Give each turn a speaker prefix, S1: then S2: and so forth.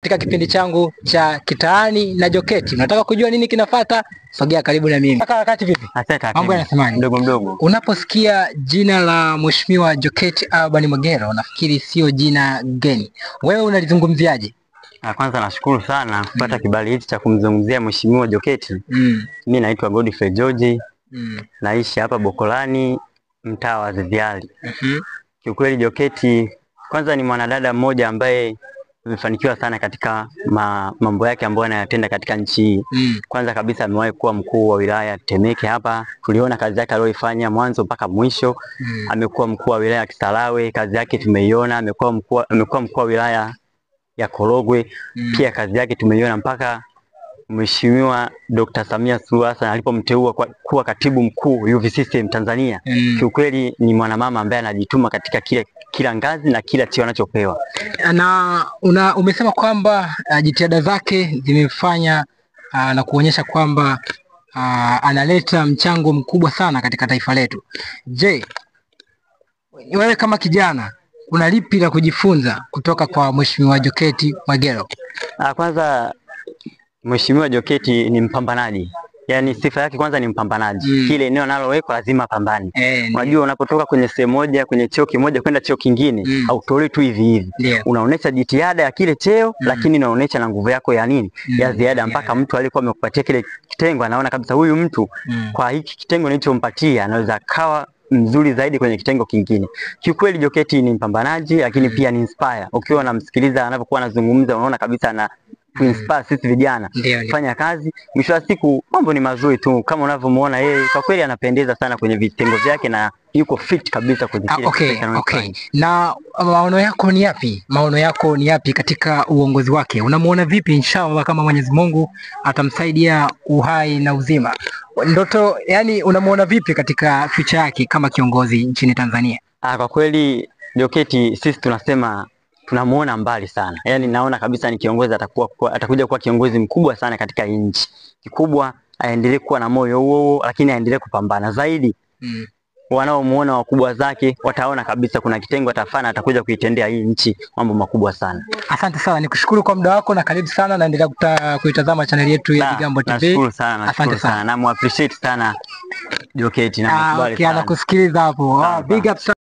S1: Katika kipindi changu cha Kitaani na Joketi. Unataka kujua nini kinafata? Sogea karibu na mimi. Kaka, wakati vipi?
S2: Asante.
S1: Mambo yanasemaje?
S2: Mdogo mdogo.
S1: Unaposikia jina la Mheshimiwa Jokate Urban Mwegelo, nafikiri sio jina geni. Wewe unalizungumziaje?
S2: Kwanza nashukuru sana kupata kibali hichi cha kumzungumzia Mheshimiwa Jokate. Mimi naitwa Godfrey George. Naishi hapa Bokolani, mtaa wa Ziziali. Kiukweli Jokate kwanza ni mwanadada mmoja ambaye amefanikiwa sana katika mambo yake ambayo anayatenda katika nchi hii. Kwanza kabisa amewahi kuwa mkuu wa wilaya Temeke hapa, tuliona kazi yake aliyoifanya mwanzo mpaka mwisho. Amekuwa mkuu wa wilaya Kisarawe, kazi yake tumeiona. Amekuwa mkuu wa wilaya ya Korogwe, pia kazi yake tumeiona mpaka Mheshimiwa Dr. Samia Suluhu Hassan alipomteua kuwa katibu mkuu UVCCM Tanzania. Kiukweli ni mwanamama ambaye anajituma katika kila ngazi na kila cheo anachopewa.
S1: Na umesema kwamba jitihada zake zimefanya na kuonyesha kwamba analeta mchango mkubwa sana katika taifa letu. Je, wewe kama kijana una lipi la kujifunza kutoka kwa Mheshimiwa Jokate Mwegelo?
S2: Kwanza Mheshimiwa Jokate ni mpambanaji. Yaani sifa yake kwanza ni mpambanaji. Kile eneo analowekwa lazima apambane. Unajua unapotoka kwenye sehemu moja, kwenye cheo kimoja kwenda cheo kingine, hautolei tu hivi hivi. Unaonesha jitihada ya kile cheo, lakini unaonesha na nguvu yako ya nini? Ya ziada, mpaka mtu alikuwa amekupatia kile kitengo anaona kabisa huyu mtu kwa hiki kitengo nilichompatia anaweza kawa mzuri zaidi kwenye kitengo kingine. Kiukweli Jokate ni mpambanaji, lakini pia ni inspire. Ukiwa unamsikiliza anapokuwa anazungumza unaona kabisa ana kuinspire sisi vijana fanya kazi. Mwisho wa siku mambo ni mazuri tu kama unavyomuona yeye, kwa kweli anapendeza sana kwenye vitengo vyake na yuko fit kabisa kwenye kile.
S1: Okay. Na maono yako ni yapi? Maono yako ni yapi katika uongozi wake? Unamuona vipi inshallah kama Mwenyezi Mungu atamsaidia uhai na uzima? Ndoto, yani unamuona vipi katika future yake kama kiongozi nchini Tanzania?
S2: Kwa kweli Jokate sisi tunasema tunamuona mbali sana. Yaani naona kabisa ni kiongozi atakuja kuwa kiongozi mkubwa sana katika nchi. Kikubwa aendelee kuwa na moyo huo, lakini aendelee kupambana zaidi. Wanaomuona wakubwa zake wataona kabisa kuna kitengo atafana, atakuja kuitendea hii nchi mambo makubwa sana.
S1: Asante sana, nikushukuru kwa muda wako na karibu sana, naendelea kuitazama channel yetu ya Bigambo TV.
S2: Nashukuru sana, nashukuru sana. Na mu appreciate sana Jokate na mkubali sana.
S1: Anakusikiliza hapo. Big up sana.